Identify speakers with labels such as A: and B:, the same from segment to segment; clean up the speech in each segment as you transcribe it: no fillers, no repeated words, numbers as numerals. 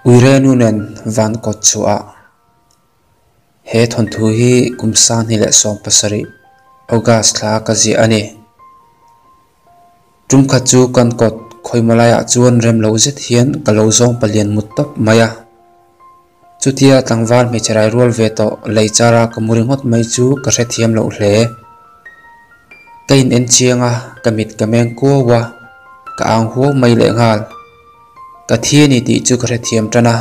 A: Uirenu nen van kawt chhuah he thawnthu hi kum 2017 August thla ka ziah a ni. Tum khat chu kan kawt khawimaw laiah chuan rem lo zet hian ka lo zawng palian mut tawp mai a. Chutia tlangval hmeichhe rai rual ve tawh lei chara ka mu ringawt mai chu ka hrethiam loh hle. Ka in en chiang a, ka mit ka meng kuau a, ka ang huau mai lehnghal. Ka thi a ni tih chu ka hrethiam tan a.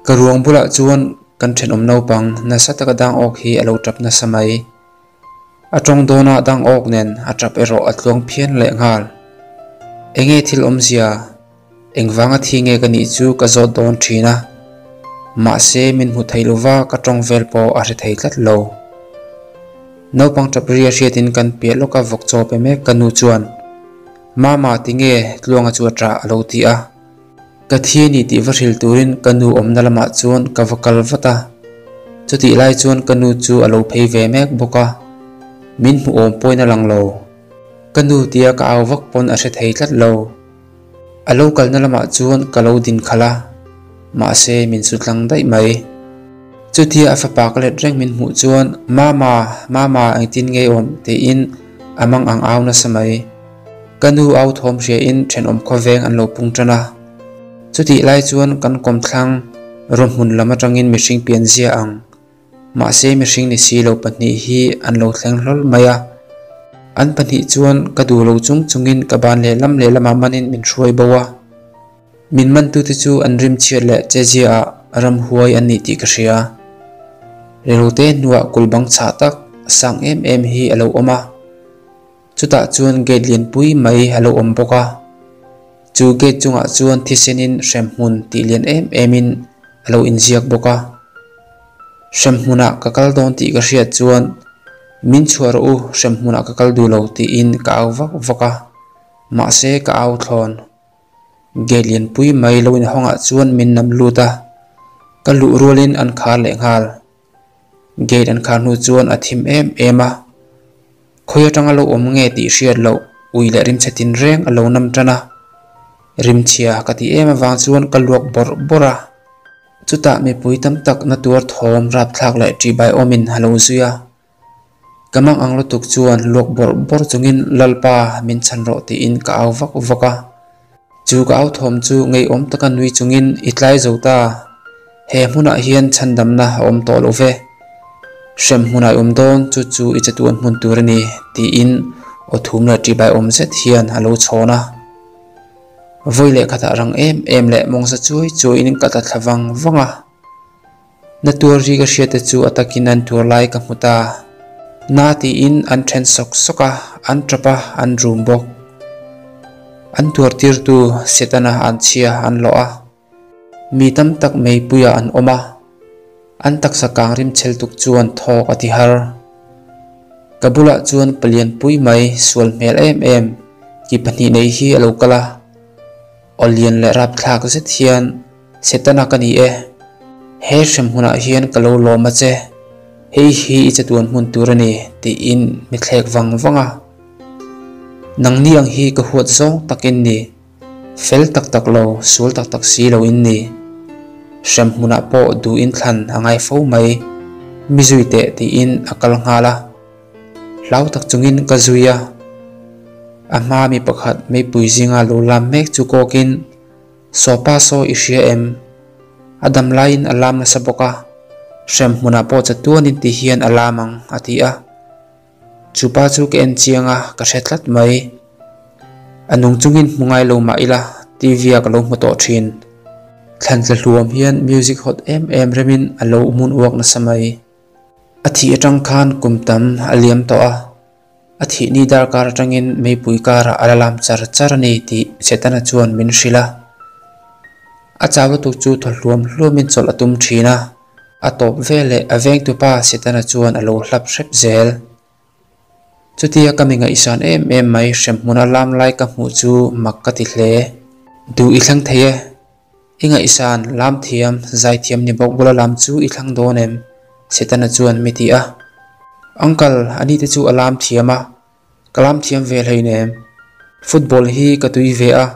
A: Ka ruang bulah chuan kan thenawm naupang nasa taka dang awk hi a lo tap nasa mai. A tawng dawna dang awk nen a tap erawh a tluang phian lehnghal. Enge thil awmzia? Engvanga thi nge ka nih chu ka zawt dawn thin a, mahse min hmu thei lova ka tawng vel pawh a hre thei tlat lo. Naupang tap ria hriatin kan piah lawka vawk chaw pe mek ka nu chuan, Mama tinge Tluanga chu a ṭah a lo ti a. Ka thi a ni tih va hrilh turin ka nu awmna lamah chuan ka va kal vat a. Chutih lai chuan ka nu chu a lo phei ve mek bawk a, min hmu awm pawhin a lang lo. Ka nu tia ka au vak pawn a hre thei tlat lo. A lo kalna lamah chuan ka lo din khalh a, mahse min su tlang daih mai. Chutia a fapa ka let reng min hmuh chuan, Mama, Mama engtin nge awm? tiin a mang ang au nasa mai. Ka nu au thawm hriain thenawm khawveng an lo pung tan a. Chutih lai chuan kan kawmthlang rawhmun lam atangin mihring pian zia ang. Mahse mihring ni si lo pahnih hi an lo thleng hlawl mai a, an pahnih chuan ka duh lo chung chungin ka ban lehlam lehlamah manin min hruai bo a. Min mantute chu an rim chhiat leh chezia ah ramhuai an nih tih ka hria. Relote hnuah kul bang chhah tak sang em em hi a lo awm a. Chutah chuan gate lianpui mai a lo awm bawk a, chu gate chungah chuan thisenin hremhmun tih lian em emin a lo inziak bawk a. Hremhmunah ka kal dawn tih ka hriat chuan min chhuah rawh u, hremhmunah ka kal duh lo tiin ka au vak vak a, mahse ka au thlawn. Gate lianpui mai lo inhawngah chuan min nam lut a, ka luh rualin an khar leh nghal. Gate an khar hnu chuan a thim em em a, khawi atanga lo awm nge tih hriat loh ui leh rimchhe tin reng a lo nam tan a, rimchhia ka tih em avang chuan ka luak bawrh bawrh a, chutah mipui tam tak na tuar thawm rapthlak leh ṭihbai awmin a lo zui a, ka mang ang lutuk chuan luak bawrh bawrh chungin Lalpa min chhan rawh tiin ka au vak vak a. Chu ka au thawm chu ngeiawm taka nui chungin i tlai zo ta. He hmunah hian chhandamna a awm tawh lo ve. Hrem hmunah i awm dawn, chu chu i chatuan hmun tur a ni, tiin aw thum leh ṭihbai awm zet hian a lo chhawn a. Vawi leh khatah rang em em leh mawngsa chuai chuaiin ka tla thla vang vang a. Na tuar ri ka hriat te chu a takin an tuar lai ka hmu ta. Na tiin an then sawk sawk a, an tap a, an rum bawk. An tuar tirtu Setana an chhia an lawh a. Mi tam tak meipuiah an awm a, an taksa kang rim chhel tuk chuan thawk a ti har. Ka bulah chuan palian pui mai sual hmel em em ki pahnih nei hi a lo kal a. Aw lian leh rapthlak zet hian Setana ka ni e, he hrem hmunah hian ka lo lawm a che, hei hi i chatuan hmun tur a ni tiin mi thlek vang vang a. Nangni ang hi ka huat zawng tak in ni, fel tak tak lo, sual tak tak si lo in ni. Hrem hmunah pawh duh in thlan a ngai fo mai, mi zui teh tiin a kal nghal a. Hlau tak chungin ka zui a, a hma mi pakhat meipui zinga lo lam mek chu kawkin, Sawpa saw i hria em? A dam laiin a lam nasa bawk a, hrem hmunah pawh chatuanin ti hian a lam ang, a ti a. Chu pa chu ka en chiang a, ka hre tlat mai. A nung chungin hmu ngai lo mah ila, TV ah ka lo hmu tawh thin. Thlan tla hluam hian music hot em em remin a lo mun uak nasa mai. A thih atang khan kum tam a liam tawh a. A thih ni darkar atangin meipui karah a la lam char char a ni tih Setana chuan min hrilh a. A chau lutuk chu thaw hluam hluamin chawlh a tum thin a, a tawp veleh a vengtupa Setana chuan a lo hlap hrep zel. Chutia ka mi ngaihsan em em mai hremhmuna lam lai ka hmuh chu mak ka ti hle. Duh i thleng thei e. I ngaihsan, lam thiam, zai thiam ni bawk bula lam chu i thlang dawn em? Setana chuan mi ti a. Uncle, ani te chu a lam thiam a, ka lam thiam ve hleinem. Football hi ka tui ve a.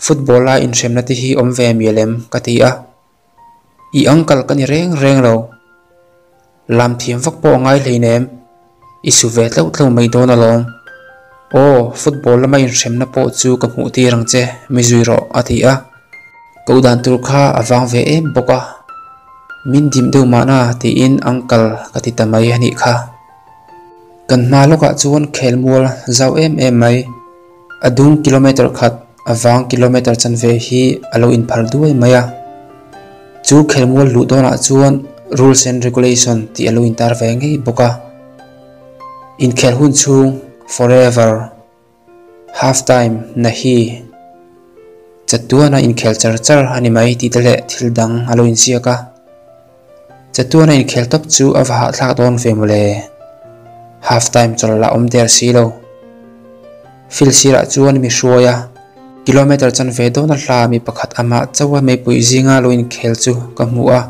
A: Football a inhremna te hi awm ve mial em? ka ti a. I uncle ka ni reng reng lo. Lam thiam vak pawh a ngai hleinem. I su ve tlauh tlauh mai dawn alawm. Aw, football lama inhremna pawh chu ka hmuh tir ang che, mi zui rawh, a ti a. Koh dan tur kha a vang ve em bawk a. Min dim deuh mahna tiin uncle ka ti ta mai a nih kha. Kan hma lawkah chuan khelmual zau em em mai. A dung kilometre khat, a vang kilometre chanve hi a lo inphar duai mai a. Chu khelmual luh dawnah chuan Rules and Regulation tih a lo intar ve ngei bawk a. Inkhel hun chhung, Forever, Half time, Nahi, Chatuana inkhel char char a ni mai tih te leh thil dang a lo inziak a. Chatuana inkhel tawp chu a va hahthlak dawn ve mawle. Half time chawlh lah awm der si lo. Field sirah chuan mi hruai a, kilometer chanve dawna hla mi pakhat amah chauha meipui zinga lo inkhel chu ka hmu a.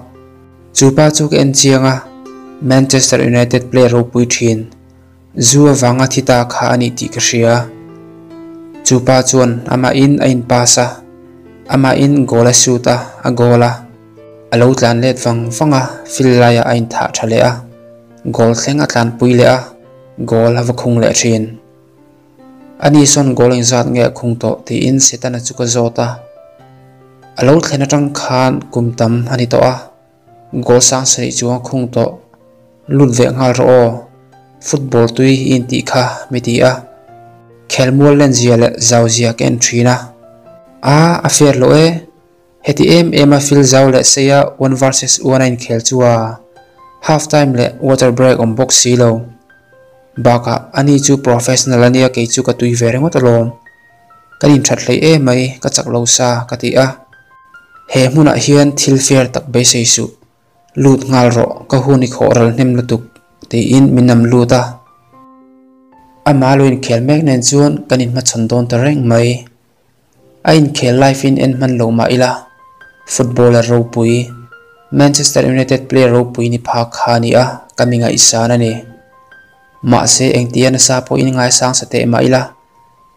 A: Chu pa chu ka en chiang a, Manchester United player ropui thin. Zu avanga thi ta kha a nih tih ka hria. Chu pa chuan amahin a in pass a, amahin goal a shoot a, a goal a. A lo tlan let vang vang a, field laiah a inthah tha leh a, goal thleng a tlanpui leh a, goal a va khung leh thin. Ani sawn goal engzat nge a khung tawh tiin Setana chu ka zawt a. A lo thlen atang khan kum tam a ni tawh a. Goal sang sarih chu a khung tawh. Lut ve nghal rawh aw. Football tui i intih kha mi ti a. Khelmual len zia leh zau zia ka en thin a. A, a fair loh e. Heti em em a field zau leh sei a one versus one a inkhel chu a. Half time leh water break awm bawk si lo. Bakah ani chu professional ania kei chu ka tui ve ringawt alawm. Kan inthat hleih em mai, ka chak lo sa, ka ti a. He hmunah hian thil fair tak beisei suh. Lut nghal rawh, ka hun i khawh ral hnem lutuk, tiin min nam lut a. Amah lo inkhel mek nen chuan kan inhmachhawn dawn ta reng mai. A inkhel live in en hman lo mah ila, footballer ropui, Manchester United player ropui ni phak kha a ni a, ka mi ngaihsan a ni. Mahse engtia nasa pawhin ngaisang sa teh mah ila,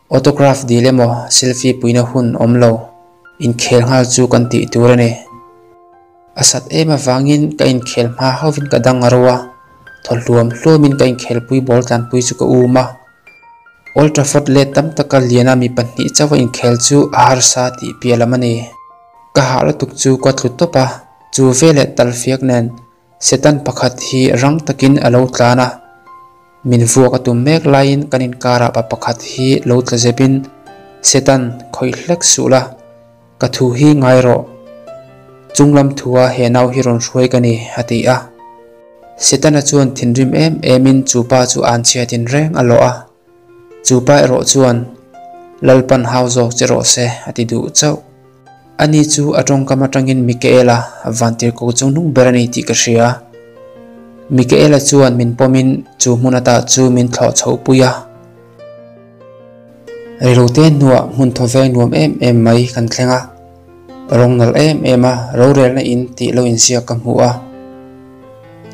A: Autograph dil emaw selfie puina hun awm lo, inkhel nghal chu kan tih tur a ni. A sat em avangin ka inkhel hma hovin ka dang a ro a, thaw hluam hluamin ka inkhelpui ball tlanpui chu ka um a. Old Trafford let tam taka liana mi pahnih chauha inkhel chu a harsa tih piah lam a ni. Ka hah lutuk chu ka tlu tawp a, chu veleh talfiak nen Setan pakhat hi rang takin a lo tlan a, min vuak a tum mek laiin kan inkarah pa pakhat hi lo tla zepin, Setan, khawih hlek suh la, ka thu hi ngai rawh. Chunglam thua he nau hi rawn hruai ka ni, a ti a. Setana chuan thinrim em emin chu pa chu an chhiatin reng a lawh a. Chu pa erawh chuan, Lalpan hau zawk che rawh se, a ti duh chauh. Ani chu a tawngkam atangin Mikaela vantirhko chungnung ber a ni tih ka hria. Mikaela chuan min pawmin chu hmun ata chu min thlawh chhoh pui a. Reilote hnuah hmun thawveng nuam em em mai kan thleng a. Rawng nalh em em a rorelna in tih lo inziak ka hmu a.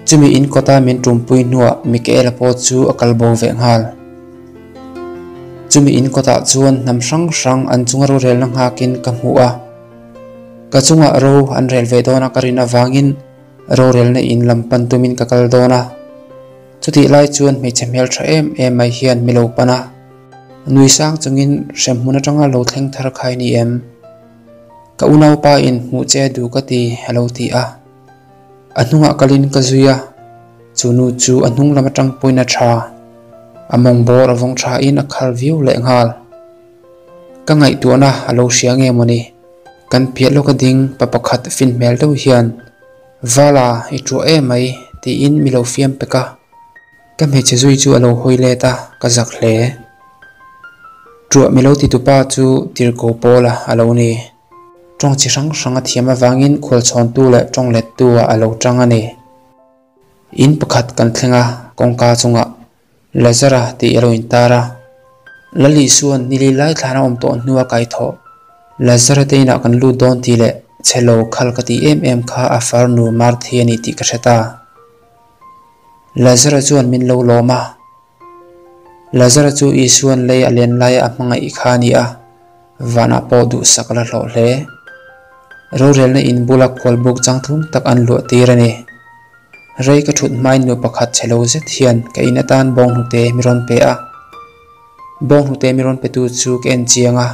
A: Chumi in kawta min tumpui hnuah Mikaela pawh chu a kal bo ve nghal. Chumi in kawtah chuan hnam hrang hrang an chunga rorelna nghakin ka hmu a. Ka chungah ro an rel ve dawn a ka rin avangin rorelna in lam pan tumin ka kal dawn a. Chutih lai chuan hmeichhe hmeltha em em mai hian mi lo pan a. Nui sang chungin hremhmun atanga lo thleng thar khai ni em? Ka unaupa in hmuh che duh ka ti a lo ti a. A hnungah kalin ka zui a, chu nu chu a hnung lam atang pawhin a tha. A mawng bawr a vawng thain a khal viau leh nghal. Ka ngaihtuahna a lo hria nge mawni? Kan piah lawka ding pa pakhat fin hmel deuh hian, Vala, i ṭuah em mai, tiin mi lo fiam pek a. Ka hmeichhe zui chu a lo hawi let a, ka zak hle. Ṭuah mi lo titupa chu Tirhkoh Pawla a lo ni. Tawng chi hrang hrang a thiam avangin khualchhawntu leh tawng lettu ah a lo tang a ni. In pakhat kan thleng a, kawngka chungah Lazara tih a lo intar a. Lali chuan ni li lai thlan a awm tawh hnua kaithawh Lazara te inah kan lut dawn tih leh chhe lo khal ka tih em em kha a farnu Marthi a ni tih ka hre ta. Lazara chuan min lo lawm a. Lazara chu Isua'n lei a len laia a hmangaih kha a ni a. Vanah pawh duhsak a la hlawh hle. Rorelna in bula khualbuk changtlung tak an luah tir a ni. Rei ka thut hmain nu pakhat chhe lo zet hian ka in atan bawnghnute mi rawn pe a. Bawnghnute mi rawn petu chu ka en chiang a,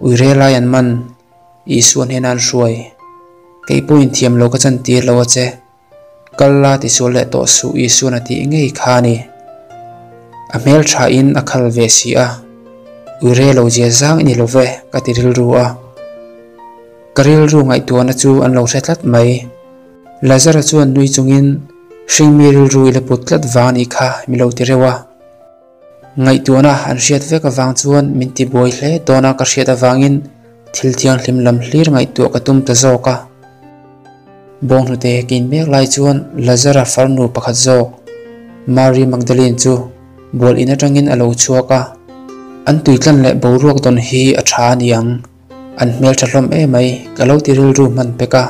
A: ui rel lai an man, Isua hnena an hruai. Kei pawhin thiam lo ka chantir lo a che. Kal la tisual leh tawh suh Isuan a tih ngei kha a ni. A hmel tha in a khal ve si a, ui re lo zia zang i ni lo ve ka ti rilru a. Ka rilru ngaihtuahna chu an lo hre tlat mai. Lazara chuan nui chungin hringmi rilru i la put tlat vang a nih kha mi lo ti reuh a. Ngaihtuahna an hriat vek avang chuan min ti buai hle dawn a ka hriat avangin thil thianghlim lam hlir ngaihtuah ka tum ta zawk a. Bawnghnute kin mek lai chuan Lazara farnu pakhat zawk Mary Magdalene chu bual in atangin a lo chhuak a, an tuitlan leh boruak dawn hi a tha a ni ang. An hmeltha hlawm emai ka lo ti rilru hman pek a.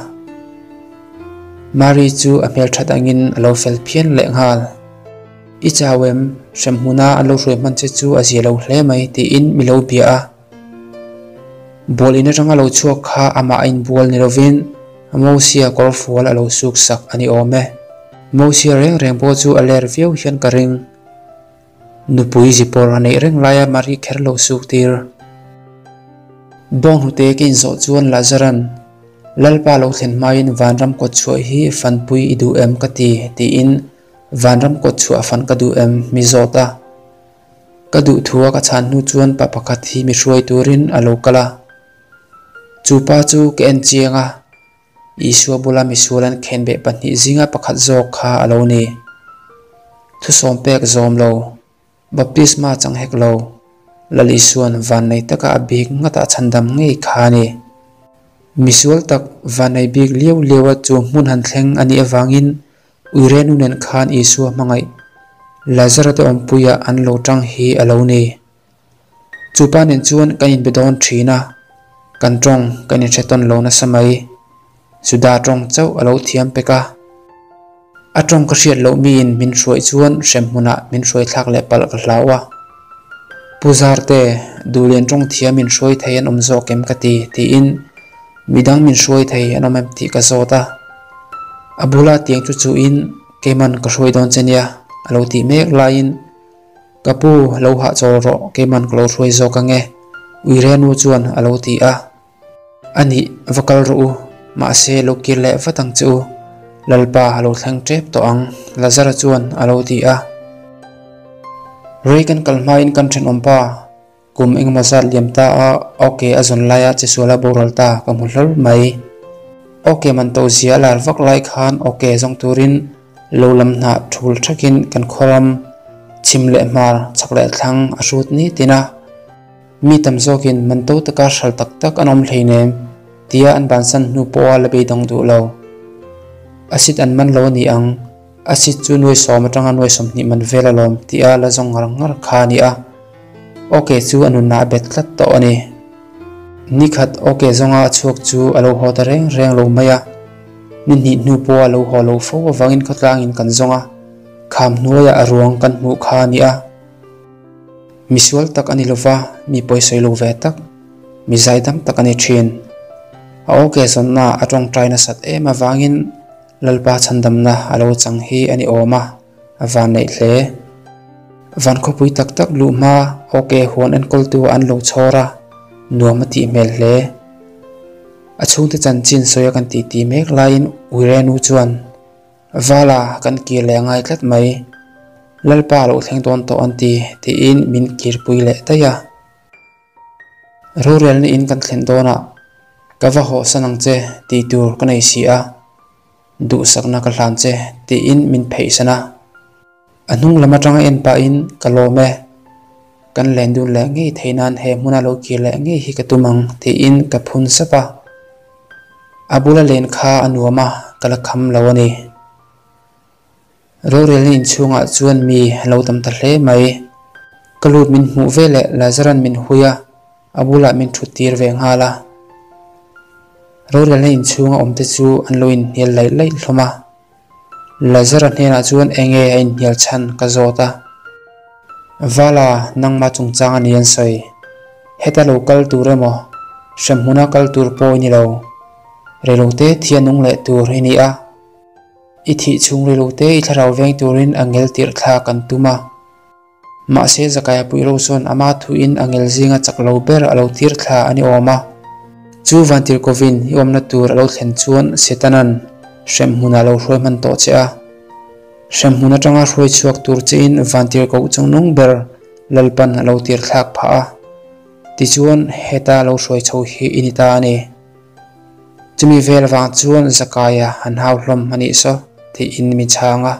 A: Mary chu a hmelthat angin a lo fel phian leh nghal. I chau em? Hremhmuna an lo hruai hman che chu a zia lo hle mai tiin mi lo bia a. Bual in atanga lo chhuak kha amah a inbual ni lovin Mosia kawr fual a lo suk sak a ni awm e. Mosia reng reng pawh chu a ler viau hian ka ring. Nupui zipawr a neih reng laia Mari kher lo suk tir. Bawnghnute ka inzawh chuan Lazaran, Lalpa lo thlen hmain vanram kawtchhuah hi fanpui i duh em ka ti, tiin vanram kawtchhuah fan ka duh em mi zawt a. Ka duh thua ka chhan hnu chuan pa pakhat hi mi hruai turin a lo kal a. Chu pa chu ka en chiang a. Isua bula misual an khenbeh pahnih zinga pakhat zawk kha a lo ni. Thusawm pek zawm lo, baptisma chang hek lo, Lal Isua'n vannei taka a bik ngatah chhandam ngei kha a ni. Misual tak vannei bik liau liaua chu hmun han thleng a nih avangin Uirenu nen khan Isua hmangaih Lazara te awmpuiah an lo tang hi a lo ni. Chu pa nen chuan kan inbe dawn thin a, kan tawng kan inhre tawn lo nasa mai. Juda tawng chauh a lo thiam pek a. A tawng ka hriat loh miin min hruaih chuan hrem hmunah min hruai thlak leh palh ka hlau a. Pu Zarte, Duhlian tawng thiam min hruai thei an awm zawk em ka ti, tiin midang min hruai thei an awm em tih ka zawt a. A bula tiang chu chuhin keiman ka hruai dawn che nia a lo tih mek laiin, Ka pu, lo hahchawl rawh, keiman ka lo hruai zawk ange, Uirenu chuan a lo ti a. A nih, va kal rawh u, mahse lo kir leh vat ang che u, Lalpa a lo thleng tep tawh ang, Lazara chuan a lo ti a. Rei kan kal hmain kan thenawmpa, Kum engemaw zat liam ta a ok a zawn laia chesual a boral ta ka hmu hlawl mai. Ok man to zia a lar vak lai khan ok zawng turin lo lam hnah thul thakin kan khawram chhim leh hmar chhak leh thlang a hrut ni tin a. Mi tam zawkin man to taka hral tak tak an awm hleinem tia an bansan hnu pawha la beidawng duh lo. A sit an man lo a ni ang. A sit chu nuai sawm atanga nuai 20 man vel alawm tih a la zawng ngar ngar kha a ni a. Ok chu a nunna a bet tlat tawh a ni. Nikhat ok zawnga a chhuak chu a lo haw ta reng reng lo mai a. Ni hnih hnu pawh a lo haw lo fo avangin khawtlangin kan zawng a, kham hnuaiah a ruang kan hmuh kha a ni a. Misual tak a ni lova, mi pawisawi lo ve tak, mi zaidam tak a ni thin. A ok zawnna a tawngtai nasat em avangin Lalpa chhandamna a lo chang hi a ni awm a, a van neih hle. Van khawpui tak tak luh hma ok huan enkawltu an lo chhawr a, nuam a tih hmel hle. A chhungte chanchin sawi a kan tih tih mek laiin Uirenu chuan, Vala kan kir leh a ngai tlat mai, Lalpa a lo thleng dawn tawh an ti, tiin min kirpui leh daih a. Rorelna in kan thlen dawnah ka va hawhsan ang che tih tur ka nei si a, duhsakna ka hlan che tiin min pheihsan a. A hnung lam atanga en pahin ka lawm e, kan len dun leh ngei theih nan he hmuna lo kir leh ngei hi ka tum ang tiin ka phun sap a. A bula len kha a nuam a, ka la kham lo a ni. Rorelna inchhungah chuan mi a lo tam ta hle mai. Ka lut min hmuh ve leh Lazaran min hui a, a bulah min thut tir ve nghal a. Rorelna inchhunga awmte chu an lo inhnial laih laih hlawm a. Lazara hnenah chuan enge a inhnial chhan ka zawt a. Vala, nangma chungchang a ni an sawi. Heta lo kal tur emaw, hremhmuna kal tur pawh i ni lo. Reilote thi a nung leh tur i ni a. I thih chhung reilote i thlarau veng turin angel tirh thla kan tum a. Mahse Zakaia pui ro sawn ama thuin angel zinga chak lo ber a lo tir thla a ni awm a. Chu vantirhkovin i awmna tur a lo thlen chuan Setanan hremhmunah a lo hruai hman tawh che a. Hremhmun atanga hruai chhuak tur chein vantirhkoh chungnung ber Lalpan a lo tir thlak phah a. Tichuan heta lo hruai chho hi i ni ta a ni. Chumi vel vang chuan Zakaia an hau hlawm a nih saw tiin min chhang a.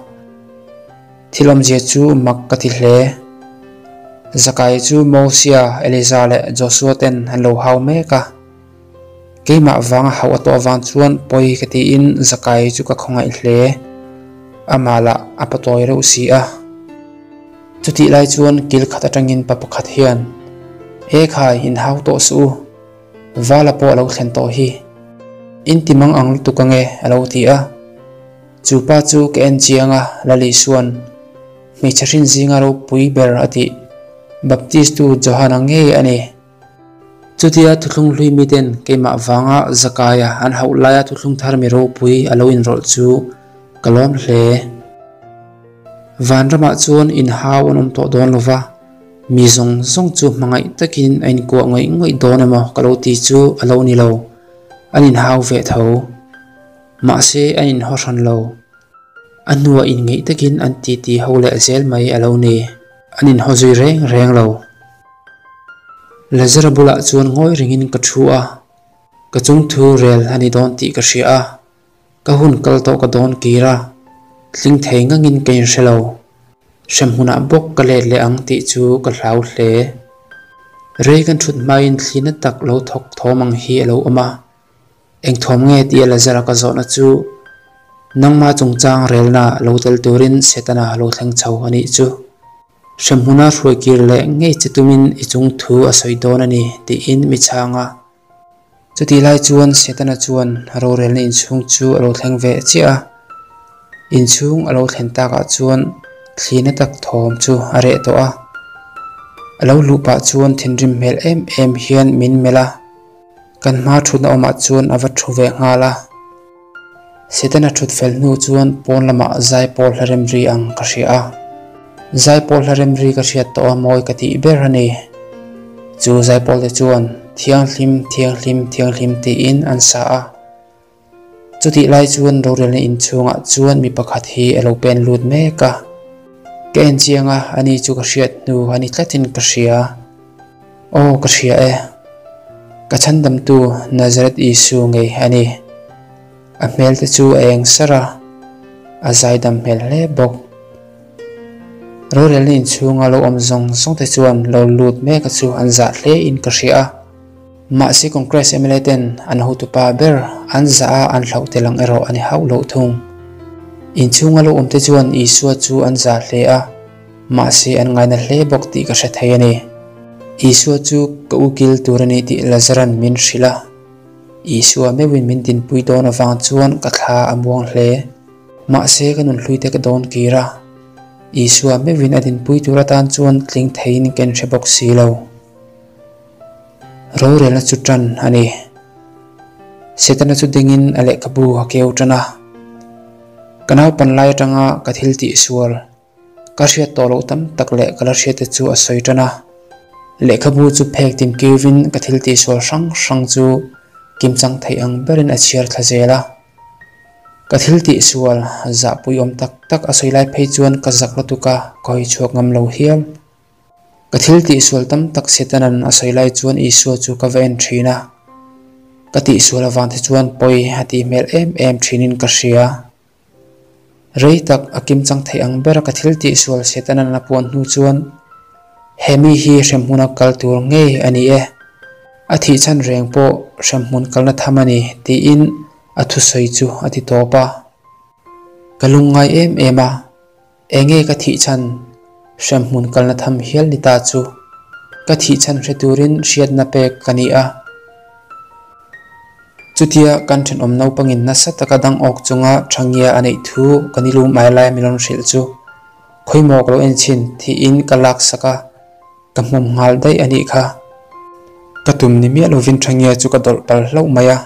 A: Thil awmzia chu mak ka ti hle. Zakaia chu Mosia, Eliza leh Joshua ten an lo hau mek a. Keimah vanga hauh a tawh avang chuan pawi ka tiin Zakaia chu ka khawngaih hle. Amah lah a patawi reuh si a. Chutih lai chuan kil khat atangin pa pakhat hian, Ekhai, inhau tawh suh u. Vala pawh a lo thlen tawh hi. In ti mang ang lutuk ange a lo ti a. Chu pa chu ka en chiang a, Lalisuan hmeichhe hrin zinga ropui ber a tih Baptistu Johana ngei a ni. Chutia thuthlung hlui miten keimah vanga Zakaia an hauh laia thuthlung thar mi ropui a lo inrawlh chu ka lawm hle. Vanramah chuan inhau an awm tawh dawn lova. Mi zawng zawng chu hmangaih takin a inkuah ngawih ngawih dawn emaw ka lo ti chu a lo ni lo, an inhau ve tho. Mahse an inhaw hran lo. A hnuah inngeih takin an titi ho leh zel mai a lo ni. An inhaw zui reng reng lo. Lazara bulah chuan ngawi rengin ka thu a, ka chungthu rel a ni dawn tih ka hria a, ka hun kal tawh ka dawn kir a, tling thei ngangin ka inhre lo. Hremhmunah bawk ka let leh ang tih chu ka hlau hle. Rei kan thut hmain thli na tak lo thawk thawm ang hi a lo awm a, eng thawm nge tia Lazara ka zawhna chu nangma chungchang relna lo tel turin Setana lo thleng chho a nih chu. Hremhmuna hruai kir leh ngei che tumin i chung thu a sawi dawn a ni tiin mi chhang a. Chutih lai chuan Setana chuan rorelna inchhung chu a lo thleng ve chiah a, inchhung a lo thlen takah chuan thlina tak thawm chu a reh tawh a. A lo luh pah chuan thinrim hmel em em hian min melh a, kan hma thutna awmah chuan a va thu ve nghal a. Setana thut fel hnu chuan pawn lamah zaipawl hla rem ri ang ka hria a. Zaipawl hla rem ri ka hriat tawh a mawi ka tih ber a ni. Chu zaipawl te chuan Thianghlim, Thianghlim, Thianghlim tiin an sa a. Chutih lai chuan rorelna inchhungah chuan mi pakhat hi a lo pen lut mek a. Ka en chiang a, ani chu ka hriat hnu a ni tlatin ka hria. Aw ka hria e, ka chhandamtu Nazareth Isu ngei a ni. A hmel te chu a eng sar a, a zaidam hmel hle bawk. Rorelna inchhunga lo awm zawng zawng te chuan lo lut mek a chu an zah hle in ka hria a. Mahse Congress mla ten an hotupa ber an zah a an hlauh tel ang erawh a ni hauh loh thung. Inchhunga lo awm te chuan Isua chu an zah hle a. Mahse an ngaina hle bawk tih ka hre thei a ni. Isua chu ka ukil tur a ni tih Lazaran min hrilh a. Isua meuhin min dinpui dawn avang chuan ka thla a muang hle. Mahse ka nunhlui te ka dawn kir a. Isua meuhin a dinpui tur atan chuan tling theiin ka inhre bawk si lo. Rorelna chu tan a ni. Setana chu dingin a lehkhabu a keu tan a. Ka naupan lai atanga ka thil tihsual. Ka hriat tawh loh tam tak leh ka la hriat te chu a sawi tan a. Lehkhabu chu phek tim kiuvin ka thil tihsual hrang hrang chu kimchang theih ang berin a chhiar thla zel a. Ka thil tihsual zahpui awm tak tak a sawi lai phei chuan ka zak lutuk a, ka hawi chhuak ngam lo hial. Ka thil tihsual tam tak Setanan a sawi lai chuan Isua chu ka va en thin a. Ka tihsual avang te chuan pawi a tih hmel em em thinin ka hria. Rei tak a kimchang theih ang bera ka thil tihsual Setanan a puan hnu chuan he mi hi hremhmuna kal tur ngei a ni e, a thih chhan reng pawh hremhmun kalna tham a ni tiin a thusawi chu a ti tawp a. Ka lungngai em em a, enge ka thih chhan hremhmun kalna tham hial ni ta chu ka thih chhan hre turin hriatna pek ka ni a. Chutia kan thenawm naupangin nasa taka dang awk chunga thangia a neih thu ka ni lum ai lai min rawn hrilh chu khawimaw ka lo en chhin thiin ka laksak a, ka hmawm nghal daih a nih kha. Ka tum ni miah lovin Thangia chu ka dawlh palh hlauh mai a,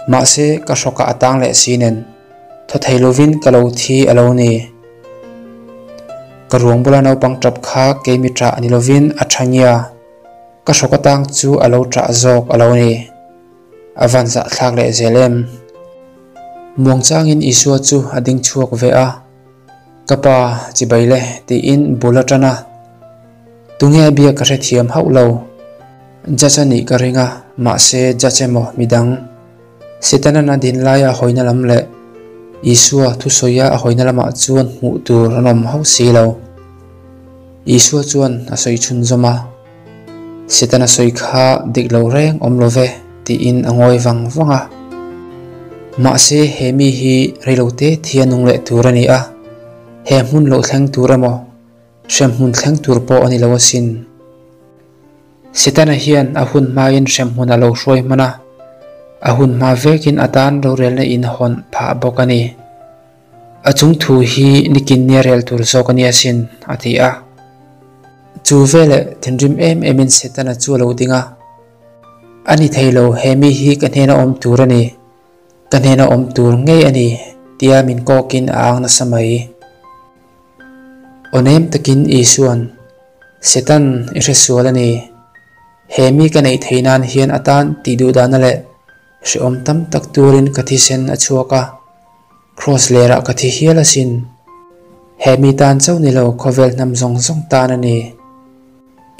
A: mahse ka hrawkah a tang leh si nen thaw thei lovin ka lo thi a lo ni. Ka ruang bula naupang tap kha keimi ṭah ni lovin a Thangia ka hrawk atang chu a lo ṭah zawk a lo ni. A van zahthlak leh zel em? Muangchangin Isua chu a ding chhuak ve a, Ka pa, chibai le, tiin bul a tan a. Tunge a biak ka hrethiam hauh lo. Judge a nih ka ring a, mahse judge emaw midang. Setanan a din laia a hawina lam leh Isua thusawia a hawina lamah chuan hmuh tur an awm hauh si lo. Isua chuan a sawi chhunzawm a. Setana sawi kha dik lo reng awm lo ve tiin a ngawi vang vang a. Mahse he mi hi reilote thi a nung leh tur a ni a, he hmun lo thleng tur emaw hremhmun thleng tur pawh a ni lo asin. Setana hian a hun hmain hremhmun a lo hruai hman a, a hun hma vekin a tan rorelna in hawn phah bawk a ni. A chung thu hi nikin nia rel tur zawk a nia sin, a ti a. Chu veleh thinrim em emin Setana chu a lo ding a. A ni thei lo, he mi hi ka hnena awm tur a ni, ka hnena awm tur ngei a ni, tia min kawkin a ang nasa mai. Aw nem takin Isua'n, Setan, i hresual a ni. He mi ka neih theih nan hian atan tih duhdahna leh hrehawm tam tak turin ka thisen a chhuak a. Kraws lerah ka thi hial asin. He mi tan chauh ni lo khawvel hnam zawng zawng tan a ni.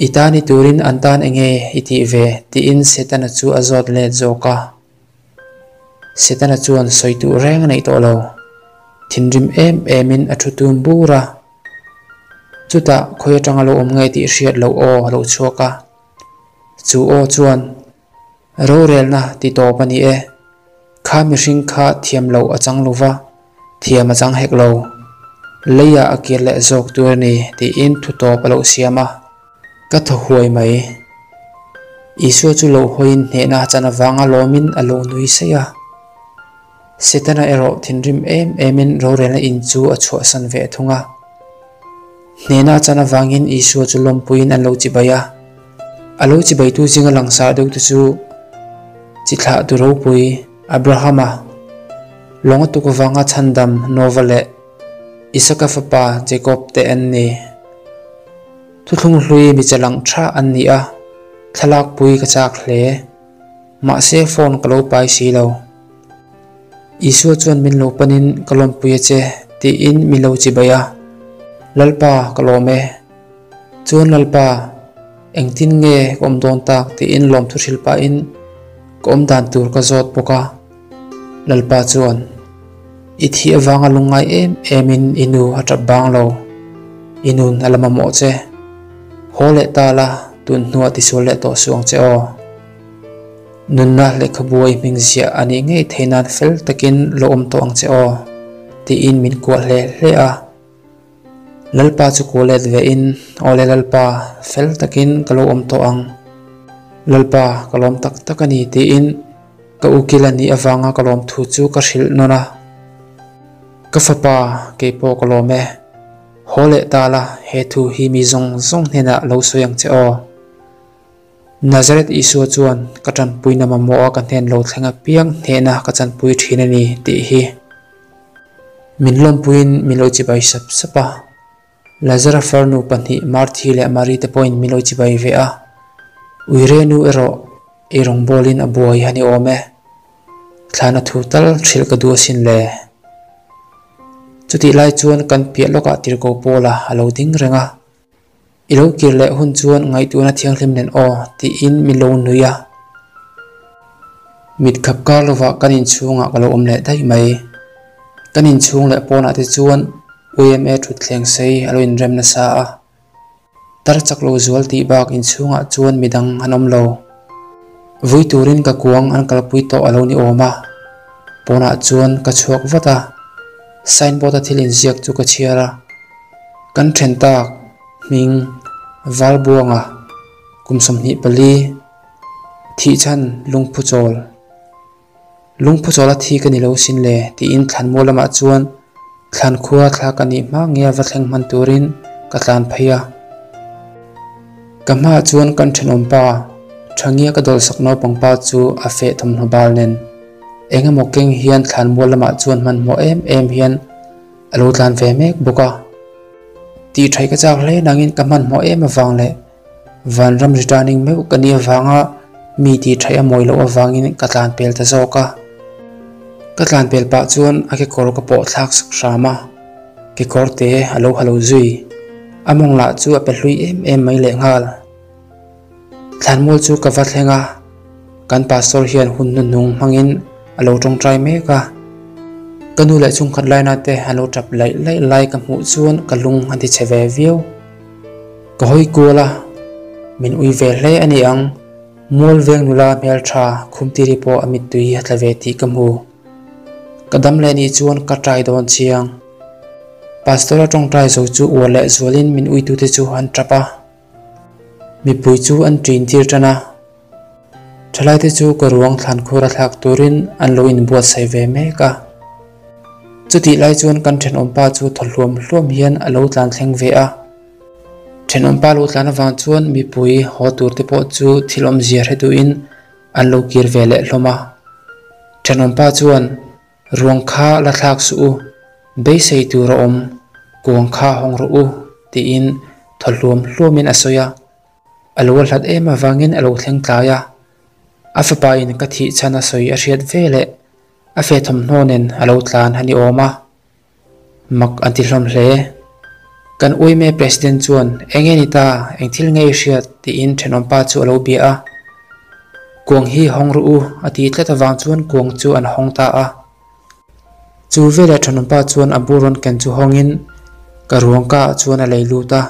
A: I tan i turin an tan enge i tih ve tiin Setana chu a zawt let zawk a. Setana chuan sawi duh reng a neih tawh lo. Thinrim em emin a thu tum bur a. Chutah khawi atanga lo awm nge tih hriat loh aw a lo chhuak a. Chu aw chuan Rorelna ti tawp a ni e. Kha mihring kha thiam loh a chang lo va, thiam a chang hek lo. Leiah a kir leh zawk tur a ni tiin thu tawp a lo siam a. Ka thaw huai mai. Isua chu lo hawiin hnehna a chan avanga lawmin a lo nui saih a. Setana erawh thinrim em emin rorelna in chu a chhuahsan ve thung a. Hnehna a chan avangin Isua chu lawmpuiin an lo chibai a. A lo chibaitu zinga langsar deuhte chu chi thlahtu ropui Abrahama, lawnga tuk avanga chhandam Nova leh Isaka fapa Jakob te an ni. Thuthlung hlui mi che lang tha an ni a, thlalakpui ka chak hle. Mahse phone ka lo pai si lo. Isua chuan min lo panin ka lawmpui a che tiin min lo chibai a, Lalpa ka lawm e. Chuan Lalpa, engtin nge ka awm dawn tak tiin lawmthu hrilh pahin ka awm dan tur ka zawt bawk a. Lalpa chuan, I thih avanga lungngai em emin i nu a tap bang lo, i nun a la mamawh che. Haw leh ta la, tun hnuah tisual leh tawh suh ang che aw. Nunna lehkhabu a i hming ziah a nih ngei theih nan fel takin lo awm tawh ang che aw, tiin min kuah hle hle a. Lalpa chu kuah let ve in, Awle Lalpa, fel takin ka lo awm tawh ang. Lalpa, ka lawm tak tak a ni, tiin ka ukil a nih avanga ka lawm thu chu ka hrilh nawn a. Ka fapa, keipawh ka lawm e. Haw leh ta la, he thu hi mi zawng zawng hnenah lo sawi ang che aw. Nazareth Isua chuan ka tanpuina mamawha ka hnen lo thleng apiang hnehna ka chanpui thin a ni tih hi min lawmpuiin min lo chibai sap sap a. Lazara farnu pahnih Marthi leh Mari te pawhin min lo chibai ve a. Uire nu erawh ei rawngbawlin a buai a ni awm e. Thlana thu tal hrilh ka duh asin le. Chutih lai chuan kan piah lawkah tirhkoh Paula a lo ding reng a. I lo kir leh hun chuan ngaihtuahna thianghlim nen aw tiin min lo nui a. Mit khap kar lovah kan inchhungah ka lo awm leh daih mai. Kan inchhung leh pawnah te chuan UMA thutthleng sei a lo inrem nasa a. Tar chak lo zual tih bak inchhungah chuan midang an awm lo. Vui turin ka kuang an kalpui tawh a lo ni awm a. Pawnah chuan ka chhuak vat a. Signboard a thil inziak chu ka chhiar a. Kan then tak hming Valbuanga kum 24 thihchhan lungphu chawl lungphu chawl a thi ka ni lo sin le tiin thlanmual lamah chuan thlan khua thlak a nih hma nge a va thleng hman turin ka tlan phei a. Ka hmaah chuan kan thenawm pa. Thangia ka dawlsak naupang pa chu a feh thawmhnaw bal nen eng emaw keng hian thlanmual lamah chuan hmanhmawh em em hian a lo tlan ve mek bawk a. Tih thaih ka chak hle nangin ka hmanhmawh em avang leh vanram returning meuh ka nih avanga mi tih thaih a mawi loh avangin ka tlan pel ta zawk a. Ka tlan pel pah chuan a kekawr ka pawh thlak sak hram a, kekawr te a lo ha lo zui. A mawng lah chu a pe hlui em em mai lehnghal. Thlanmual chu ka va thleng a, kan pastor hian hun hnuhnung hmangin a lo tawngtai mek a. Ka nu leh chhungkhat laina te an lo tap laih laih lai ka hmuh chuan ka lung a ti chhe ve viau. Ka hawi kual a, min ui ve hle a ni ang, mual veng nula hmeltha khumtiri pawh a mittui a tla ve tih ka hmu. Ka dam leh nih chuan ka trai dawn chiang. Pastor a tawngtai zo chu uar leh zualin min uitute chu an tap a. Mipui chu an ṭin tir ṭan a, ṭhalaite chu ka ruang thlan khur a thlak turin an lo inbuatsaih ve mek a. Chutih lai chuan kan ṭhenawmpa chu thaw hluam hluam hian a lo tlan thleng ve a. Ṭhenawmpa lo tlan avang chuan mipui haw tur te pawh chu thil awmzia hre duhin an lo kir ve leh hlawm a. Ṭhenawmpa chuan Ruang kha la thlak suh u, beisei tur a awm, kuang kha hawng rawh u, tiin thaw hluam hluamin a sawi a. A lo a hlat em avangin a lo thleng tlai a. A fapa in ka thih chhan a sawi a hriat ve leh a fe thawmhnaw nen a lo tlan a ni awm a. Mak an ti hlawm hle. Kan uime President chuan, Eng nge ni ta, eng thil nge i hriat? tiin thenawmpa chu a lo bia a. Kuang hi hawng rawh u, a ti tlat avang chuan kuang chu an hawng ta a. Chu veleh thenawmpa chuan a bur rawn ken chu hawngin ka ruang ka ah chuan a lei lut a.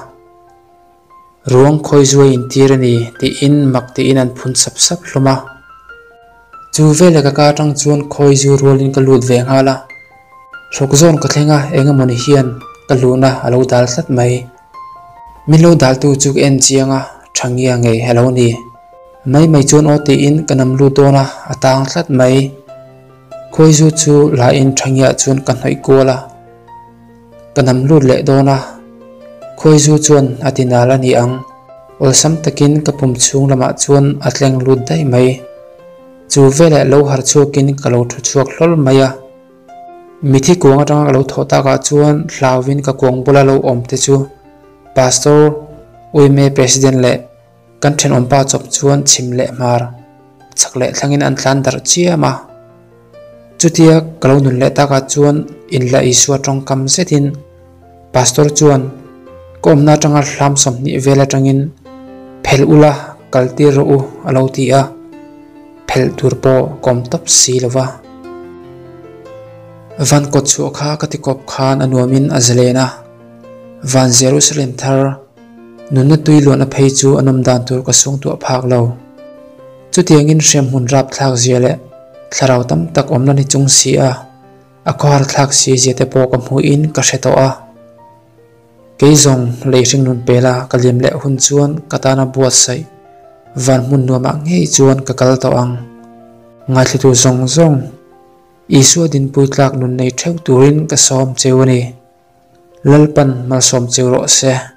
A: Ruang khawi zuai intir a ni tiin mak tiin an phun sap sap hlawm a. Chu veleh ka ka atang chuan khawi zu rualin ka lut ve nghal a. Hlawk zawn ka thleng a, eng emawni hian ka luhna a lo dal tlat mai. Min lo daltu chu ka en chiang a, tha ngia ngei a lo ni. Mai mai chuan aw tiin ka nam lut dawn a, a tang tlat mai. Khawi zu chu la in tha ngiah chuan ka hnawih kual a. Ka nam lut leh dawn a, khawizu chuan a ti nal a ni ang, awlsam takin ka pum chhung lamah chuan a tleng lut daih mai. Chu veleh lo har chhuakin ka lo thu chhuak hlawl mai a. Mithi kuang atanga ka lo thawh takah chuan hlauvin ka kuang bula lo awm te chu Pastor, Uime President leh Kan thenawmpa chawp chuan chhim leh hmar chak leh thlangin an tlan darh chiam a. Chutia ka lo nun leh takah chuan inla Isua tawngkam zetin Pastor chuan ka awmna atanga hlam 20 vel atangin phelh ula kal tir rawh u a lo ti a, phelh tur pawh ka awm tawp si lo va. Van kawt chhuah kha ka ti kawp khan a nuamin a zalen a, Van Jerusalem thar Nunna tui luahna phei chu an awm dan tur ka sungtuah phak lo. Chutiangin hremhmun rapthlak zia leh thlarau tam tak awmna ni chung si a, a khawhar thlak si zia te pawh ka hmuhin ka hre tawh a. Kei zawng lei hringnun pela ka liam leh hun chuan ka tana buatsaih van hmun nuamah ngei chuan ka kal tawh ang. Ngaithlitu zawng zawng Isua dinpui tlak nun nei theuh turin ka sawm cheu a ni. Lalpan malsawm cheu rawh se.